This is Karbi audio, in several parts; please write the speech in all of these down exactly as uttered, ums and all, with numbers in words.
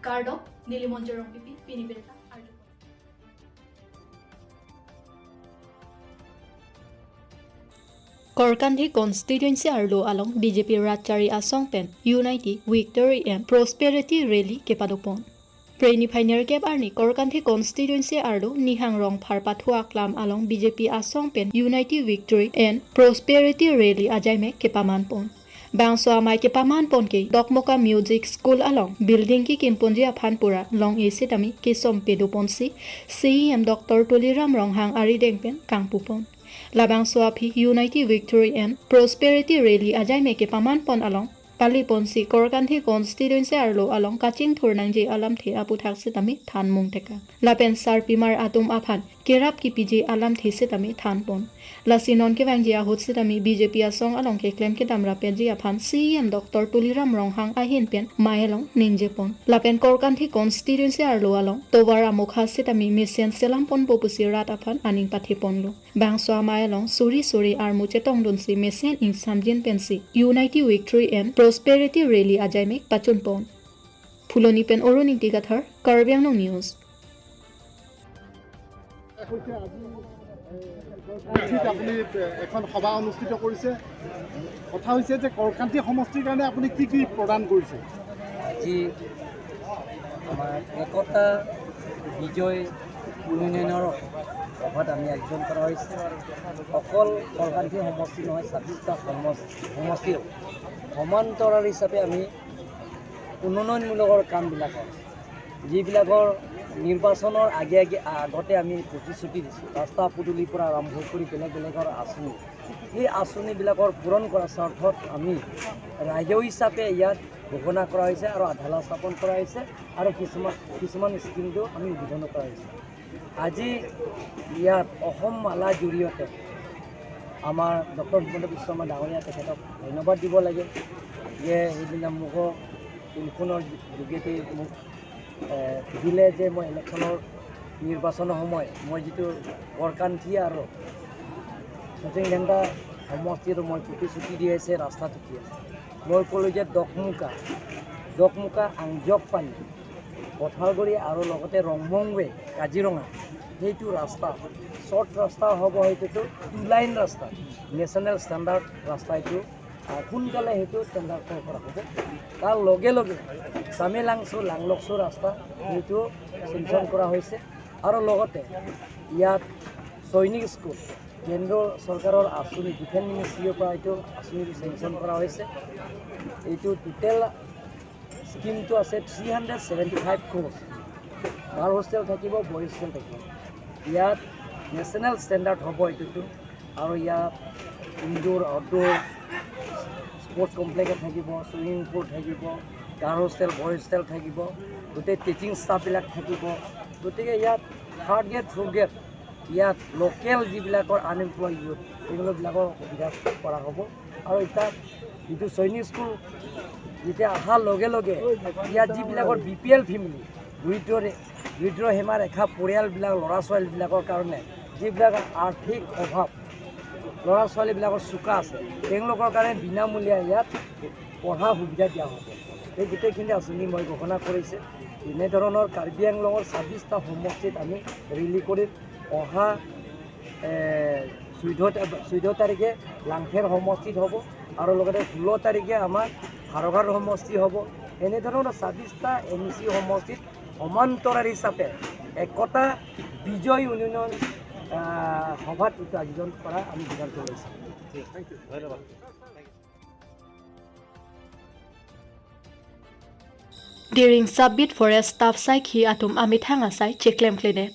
Kardom, neli Monjir Rongpipi, pini birta arju. Korkanthi constituency arlo along B J P Ratchari Asong pen Unity, Victory and Prosperity Rally kepadopon. Phre niphai nerkep arni Korkanthi constituency arlo Nihang Rongphar pathu aklam along B J P Asong pen Unity, Victory and Prosperity Rally ajaimek kepamanpon. Bangso amei kepamanpon ke Dokmoka Music School along building kekinponji aphan pura long-e sitame kesom pedoponsi C E M Doctor Tuliram Ronghang arideng pen kangpupon. Labangso aphi Unity, Victory and Prosperity Rally ajaimek kepamanpon along paliponsi Korkanthi constituency arlo along kachingthur nangji alamthe aputhak sitame thanmung tekang. Lapen sarpimar atum aphan kerap kepiji alamthe sitame thanpon. Lasi non kevangji ahut sitame B J P asong along keklem kedam rapetji aphan C E M Doctor Tuliram Ronghang ahin pen mei along ningjepon. Lapen Korkanthi constituency arlo along tovar amokha sitame mesen selamponpo pusi rat aphan aning patheponlo. Bangso amei along suri suri armu chetongdunsi mesen ingsamjin pensi Unity, Victory and Prosperity Rally ajaimek pachunpon. Phuloni pen Arun Ingti Kathar, Karbi Anglong News. হৈছে আজি, এ, গুৱাহাটীত আপুনি, এ, এখন সভা অনুষ্ঠিত কৰিছে। কথা হৈছে যে কৰ্কান্তি সমষ্টিৰ কাৰণে আপুনি কি কি প্ৰদান কৰিছে? আজি আমাৰ একতা বিজয় উন্নয়নৰ সভাত আমি আয়োজন কৰা হৈছে। অকল কৰ্কান্তি সমষ্টি নহয়, ছাব্বিছটা সমষ্টি, সমষ্টিৰ সমান্তৰাল হিচাপে আমি উন্নয়নমূলকৰ কামবিলাকৰ, যিবিলাকৰ নিৰ্বাচনৰ আগে আগে, আগতে আমি প্ৰতিশ্ৰুতি দিছোঁ, ৰাস্তা পদূলিৰ পৰা আৰম্ভ কৰি বেলেগ বেলেগৰ আঁচনি, সেই আঁচনিবিলাকৰ পূৰণ কৰাৰ স্বাৰ্থত আমি ৰাইজৰ হিচাপে ইয়াত ঘোষণা কৰা হৈছে আৰু আধালা স্থাপন কৰা হৈছে আৰু কিছুমান, কিছুমান স্কিমটো আমি উদ্বোধন কৰা হৈছে। আজি ইয়াত অসম মালাৰ জৰিয়তে আমাৰ ডক্টৰ হিমন্ত বিশ্ব শৰ্মা ডাঙৰীয়া তেখেতক ধন্যবাদ দিব লাগে যে সেইদিনা মোকো টেলিফোনৰ যোগেদি মোক, এ, সুধিলে যে মই ইলেকশ্যনৰ নিৰ্বাচনৰ সময় মই যিটো বৰকান্থি আৰু শচীন ধেন্দ্ৰা সমষ্টিটো মই প্ৰতিশ্ৰুতি দি আছে ৰাস্তাটো কি আছে। মই ক'লোঁ যে দকমুকা, দকমুকা, আংজকপানী, কঠালগুৰি আৰু লগতে ৰংমংৱে, কাজিৰঙা, সেইটো ৰাস্তা, শ্বৰ্ট ৰাস্তা হ'ব, সেইটোতো টু লাইন ৰাস্তা, নেশ্যনেল ষ্টেণ্ডাৰ্ড ৰাস্তা এইটো। আহ, সোনকালে সেইটো টেণ্ডাৰ কল কৰা হ'ব। তাৰ লগে লগে চামেলাংচু লাংলকচু ৰাস্তা সেইটো চেংচন কৰা হৈছে আৰু লগতে ইয়াত সৈনিক স্কুল, কেন্দ্ৰ চৰকাৰৰ আঁচনি, ডিফেন্স মিনিষ্ট্ৰীৰ পৰা এইটো আঁচনিটো চেংচন কৰা হৈছে। এইটো টোটেল স্কিমটো আছে three hundred seventy five crores. Girl hostel থাকিব, বইজ হোষ্টেল থাকিব। ইয়াত নেশ্যনেল ষ্টেণ্ডাৰ্ড হ'ব এইটোতো। আৰু ইয়াত ইনডোৰ, আউটডোৰ স্পৰ্টছ কমপ্লেক্স থাকিব, ছুইমিং পুল থাকিব, গাৰ্ল হোষ্টেল, বইজ হোষ্টেল থাকিব, গোটেই টিচিং ষ্টাফবিলাক থাকিব। গতিকে ইয়াত থাৰ্ড গ্ৰেড, ফ'ৰ্থ গ্ৰেড, ইয়াত লোকেল যিবিলাকৰ আনএমপ্লয়ড ইউথ, সেইবিলাকৰ সুবিধা কৰা হ'ব। আৰু এতিয়া যিটো সৈনিক স্কুল যেতিয়া অহাৰ লগে লগে ইয়াত যিবিলাকৰ বি পি এল ফেমিলি, দৰিদ্ৰ ৰে-, দৰিদ্ৰ সীমাৰেখা পৰিয়ালবিলাক, ল'ৰা ছোৱালীবিলাকৰ কাৰণে যিবিলাক আৰ্থিক অভাৱ, ল'ৰা ছোৱালীবিলাকৰ চোকা আছে, তেওঁলোকৰ কাৰণে বিনামূলীয়া ইয়াত পঢ়াৰ সুবিধা দিয়া হ'ব। এই গোটেইখিনি আঁচনি মই ঘোষণা কৰিছে। এনেধৰণৰ কাৰ্বি আংলঙৰ ছাব্বিছটা সমষ্টিত আমি ৰেলী কৰিম। অহা, এ, চৈধ্য তা-, চৈধ্য তাৰিখে লাংখেৰ সমষ্টিত হ'ব আৰু লগতে ষোল্ল তাৰিখে আমাৰ হাৰঘাট সমষ্টি হ'ব। এনেধৰণৰ ছাব্বিছটা এম চি সমষ্টিত সমান্তৰাল হিচাপে একতা বিজয় উন্নয়ন, আহ, সভাত এইটো আয়োজন কৰা আমি সিদ্ধান্ত লৈছোঁ। Diring Sub-Beat Forest Staff Saikhi atum amethang asai cheklemkledet.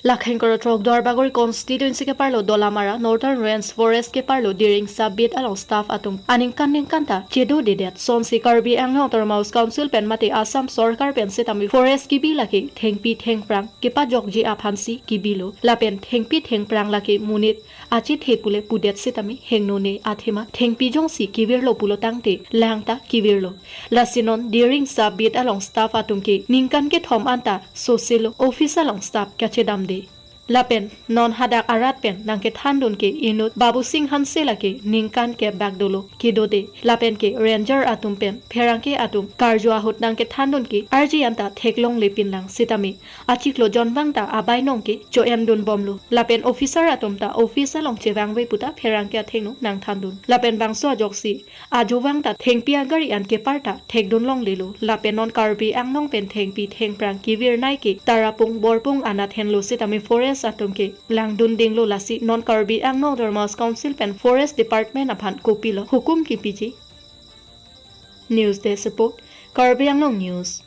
Lakhang koro throk Duarbagori constituency keparlo Dolamara Northern Range Forest keparlo Diring Sub-Beat along staff atum aningkan ningkan ta chedodedet. Sonsi Karbi Anglong Autonomous Council pen mate Assam Sorkar pen sitame forest kebi lake thengpi thengphrang kepajokji aphansi kebilo. Lapen thengpi thengphrang lake monit achethe pule pudet sitame hingno ne athema thengpi jongsi kevirlo pulo tangte langta kevirlo. Lasi non Diring Sub-Beat along staff atum ke ningkan kethom anta soselo office along staff kachedamde. Lapen non hadak arat pen nangkethandun ke inut Babu Singh Hanse lake ningkan kep bak dolo kedo de. Lapen ke ranger atum pen pherangke atum karju ahut nangkethandun ke arji anta theklongle pinlang sitame achiklo jonvang ta abainong ke cho-endun bomlo. Lapen officer atum ta office along chevangve puta pherangke athengno nangthandun. Lapen bangso ajoksi ajovang ta thengpi agari an kepar ta thekdun longlelo. Lapen non Karbi Anglong pen thengpi thengphrang kevirnei ke Tarapung Borpung anat henlo sitame forest atum ke langdun dinglo, lasi non Karbi Anglong Autonomous Council pen Forest Department aphan kopilo hukum kipiji. News Desk Report, Karbi Anglong News.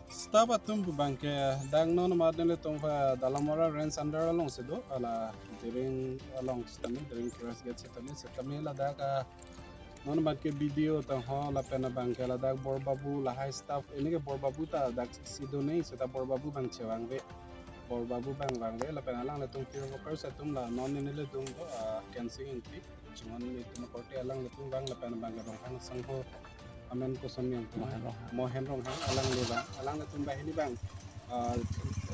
Staff atum pu abang ke dak non mat nelitum pha Dalamara Range under alongsi do, hala Diring along sitame, Diring Forest Gate sitame, sitame ladak, ah, non mat ke B D O tangho lapen abang ke ladak Bor Babu lahai staff, pini ke Bor Babu ta daksi do nai, seta Bor Babu abang chevangve. Bor Babu abang vangve, lapen alanglitum field workers atum la non nelitum do, ah, Kensing Ingti, Chingon nelitum korte alanglitum vang, lapen abang ke Ronghang sangho amen koson yang pu, Mohen Ronghang. Mohen Ronghang, alangli vang, alanglitum banghini abang, ah,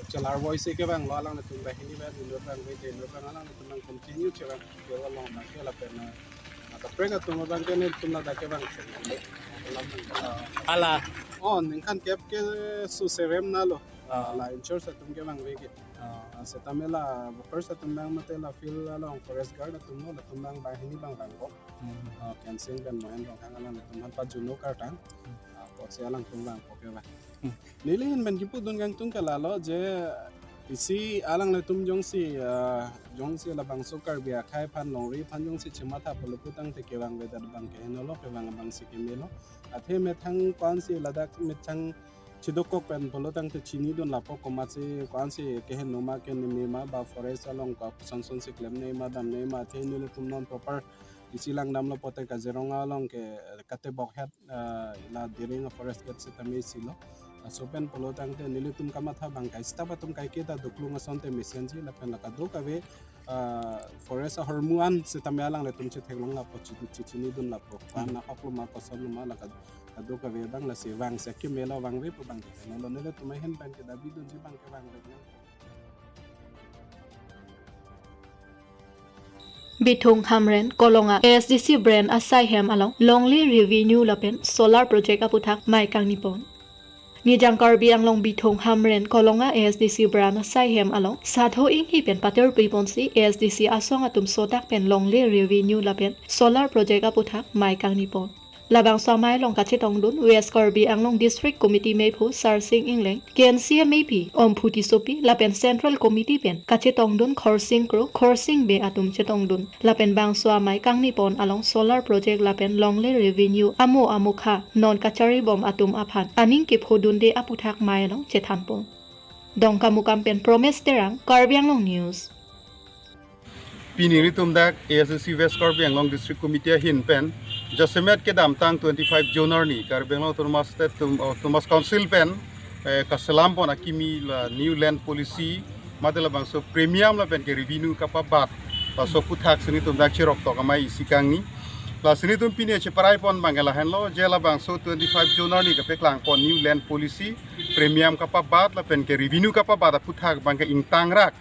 chelar voice kevanglo, alanglitum banghini abang, inut abang, vete inut abang, alanglitum abang continue chevang, kevang along abang ke lapen, ah, kaprek atum abang ke nelitum ladak kevang. Hala. Oh, ningkan kep ke suserem nalo. Ah. Hala in-charge atum kevangve ke. Ah. Ah, sitame la workers atum abang mate la field along forest guard atumlo, latum abang banghini abang vangkok. Hmm. Ah, Kensing pen Mohen Ronghang alanglitum aphan pajuno kartang. Hmm. Ah, apotsi alangtum vangkok kevang. Hmm. Neli ahin pen kipudun kangtung ke lalo je isi alanglitum jongsi, ah, jongsi labangso Karbi akhei aphan longri aphan jongsi chematha pulo putangte kevangvedet abang ke henolo, kevang abangsi kemelo. Athe methang ko-ansi ladak methang chedokok pen pulo tangte chinidun lapo, komatsi ko-ansi keheno ma keneme ma ba forest along ko son sonsi klemnei ma damnei ma, athe nelitum non proper isi langdamlo pote Kaziranga along ke katebok het, ah, la Diring a-forest gate sitame isi lo. Laso pen pulo tangte nelitum kamatha abang ke staff atum kaike ta duklung asonte mesenji lapen la kadokave, ah, forest ahormu an sitame alanglitum chetheklong lapo, chi-, chi-, chinidun lapo. Hmm. Ko-an ahok lo ma koson lo ma la kad-, kadokave abang lasi vangsi kemelo, vangve pu abang ke. Nolo nelitum ahin pen ke dabi dunji abang ke vangve. Bithung Hamren Kolonga A S D C branch asai hem along longle revenue lapen solar project aputhak mei kangni pon. Nijang Karbi Anglong Bithung Hamren Kolonga A S D C branch asai hem along Sadho Inghi pen paterpi ponsi A S D C asong atum sodak pen longle revenue lapen solar project aputhak mei kangni pon. Labangso amei along kachetongdun West Karbi Anglong District Committee meiphu Sarsing Engleng, K N C A meiphi Omphu Tissopi, lapen Central Committee pen kachetongdun Khorsing Kro, Khorsing Bey atum chetongdun. Lapen bangso amei kangni pon along solar project lapen longle revenue amo amokha non kacharibom atum aphan aning kephodunde aputhak mei along chethan pon. Dongkamukam pen Promes Terang, Karbi Anglong News. Pini nelitum dak A S D C West Karbi Anglong District Committee ahin pen jasemet kedamtang twenty-five June arni Karbi Anglong Autonomous State atum, Autonomous Council pen, eh, kaselam pon akimi la New Land Policy, mate labangso premium lapen ke revenue kapabat, laso aputhak si nelitum dak cheroktok amei isi kangni. Lasi nelitum pini cheparai pon abang ke lahenlo, je labangso twenty-five June arni kapeklang pon New Land Policy, premium kapabat lapen ke revenue kapabat aputhak abang ke ingtangrak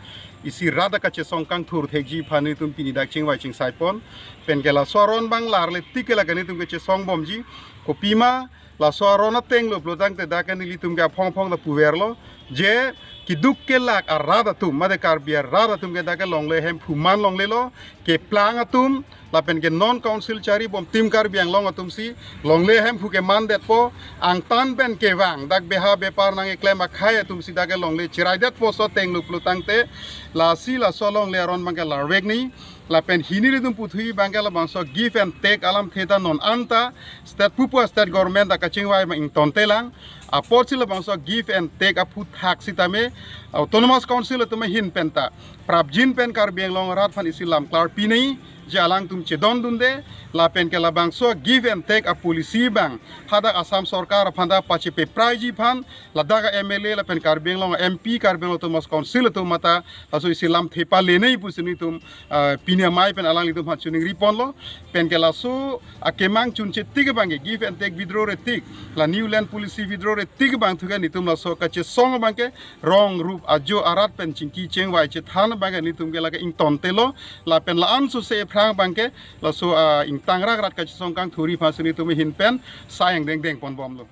isi rat kachesong kangthur thekji aphan nelitum pini dak chingvai chingsai pon. Pen ke laso aron abang larle tik ke lake nelitum kechesong bomji. Kopima laso aron ateng lo pulo tangte dak ke nelitum ke aphong aphong ta puverlo. Je keduk kelak arat atum, mate Karbi arat atum ke dak ke longle hemphu man longlelo, keplang atum, lapen ke non council charibom Team Karbi Anglong atum si longle hemphu kemandetpo, angtan pen kevang dak beha bepar nangkeklem akhei atum si dak ke longle cheraidetpo laso ateng lo pulo tangte, lasi laso longle aron abang ke larvekni. Lapen hini nelitum puthot abang ke labangso give and take alamthe ta non anta state pupu a-state government ta kachingvai ma ingtontelang. Apotsi labangso give and take aputhak sitame Autonomous Council atum ahin pen ta prapjin pen Karbi Anglong arat aphan isi lam klarpi nai, Je alangtum chedondunde, lapen ke labangso give and take a policy abang hadak Assam sorkar aphan ta pachepepraiji aphan, ladak a M L A lapen Karbi Anglong M P, Karbi Anglong Autonomous Council atum mate laso isi lamthe palenei pusi nelitum, ah, pini amei pen alanglitum aphan choningri ponlo. Pen ke laso akemang chunche tik abang ke give and take withdraw re tik, la new land policy withdraw re tik abang thu ke nelitum laso kachesong abang ke rong rup ajo arat pen chingki chengvai chethan abang ke nelitum ke lake ingtontelo, lapen la-an sose aphrang abang ke laso, ah, ingtangrak rat kachesong kangthuri aphansi nelitum ahin pen sai angdengdeng ponbomlo.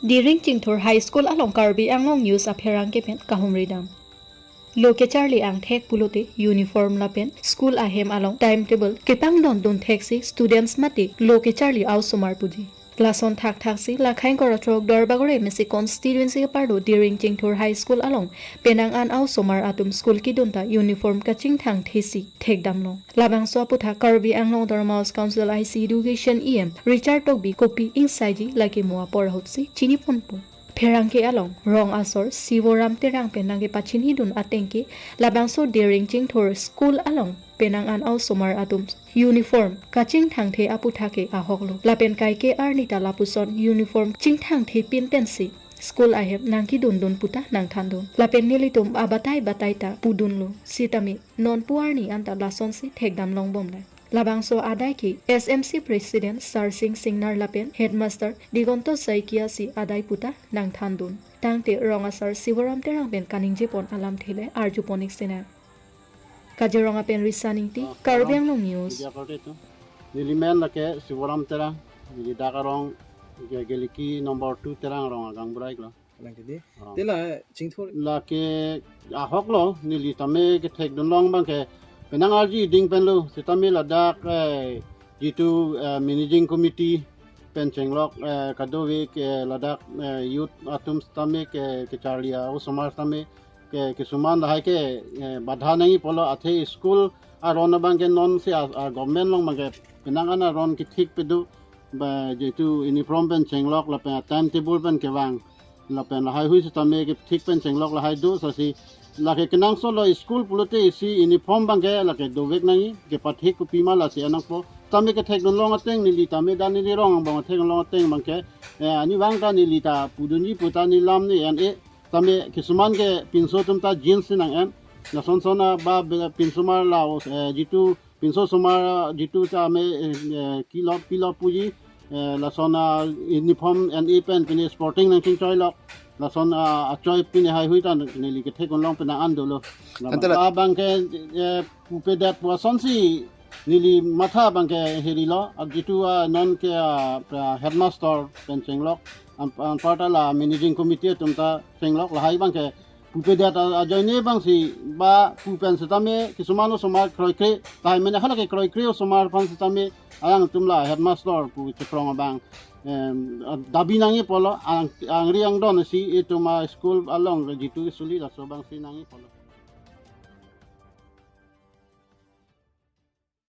Diring Chingthur High School along Karbi Anglong News apherangke pen kahumri dam. Lo kecharli angthek pulote uniform lapen school ahem along timetable kepangdondun theksi students mate lo kecharli a-osomar puji. Lason thakthaksi la khaing kora throk Duarbagori M A C constituency keparlo Diring Chingthur High School along penang an a-osomar atum school kedun ta uniform kachingthangthesi thekdamlong. Labangso aputhak Karbi Anglong Autonomous Council I C Education E M Richard Tokbi kopi ingsaiji lake mo apor ahutsi chiniponpo. Pherangke along rong asor Sivoram Terang pen nangkepachinidun ateng ke labangso Diring Chingthur School along penang an a-osomar atum uniform kachingthangthe aputhak ke ahoklo. Lapen kaike arni ta lapuson uniform chingthangthepin pensi school ahem nangkedundun puta nangthandun. Lapen nelitum abatai batai ta pudunlo. Sitame non pu arni anta lasonsi thekdamlongbomlang. Labangso adai ke S M C President Sarsing Singnar lapen Headmaster Digonto Saikia si adai puta nangthandun. Tangte rong asar Sivoram Terang pen kaningjepon alamthe le arjupon ik sena. Kajirong apen Risa Ingti, ah, Karbi Anglong News. Media korte tu. Neli men lake Sivoram Terang, neli dak arong Ge-, Geleki number two Terang arong agang burai klo. Lang tadi. Ah. Tela Chingthur. Lake ahoklo, neli tame kethekdunlong abang ke penang arji ding penlo, sitame ladak, eh, jitu, eh, managing committee pen chenglok, eh, kadokave ke ladak, eh, youth atum sitame ke, kecharli a-osomar sitame ke, kisuman lahai ke, eh, badha nangji pulo, athe school aron abang ke nonsi a, a government along abang ke penang an aron kethik pedo, ba jitu uniform pen chenglok lapen timetable pen kevang lapen lahai hui sitame kethik pen chenglok lahai do, sasi lake kenangsot lo school pulote isi uniform abang ke lake dovek nangji, kepathik kopima lasi anakpo. Tame kethekdunlong ateng neli tame dan neli rong angbong thekdunlong ateng abang ke, eh, ani vang ta neli ta pudunji puta neli lam ne en-e. Tame kisuman ke pinso atum ta jeans si nang-en. Lason son a ba be-, pinso mar la, eh, jitu pinso osomar, ah, jitu tame, eh, eh, kilop pilop puji, eh, lason a uniform en-e pen pine sporting nangchingchoilok. Lason a, achoi pine hai hui ta neli kethekdunlong penang an dolo. Ante la- Abang ke, eh, pupedet pu asonsi neli matha abang ke herilo, ah, jitu, ah, non ke, ah, pra-, headmaster pen chenglok, an-, anparta la managing committee atum ta chenglok lahai abang ke pupedet a-, ajoine abangsi ba pu pen sitame kisuman osomar kroikre, lahai mene hala ke kroikre osomar aphan sitame alangtum la headmaster pu chekrong abang, em, dabi nangji pulo, ang, angri angdon si itum a-school along jitu suli laso abangsi nangji pulo.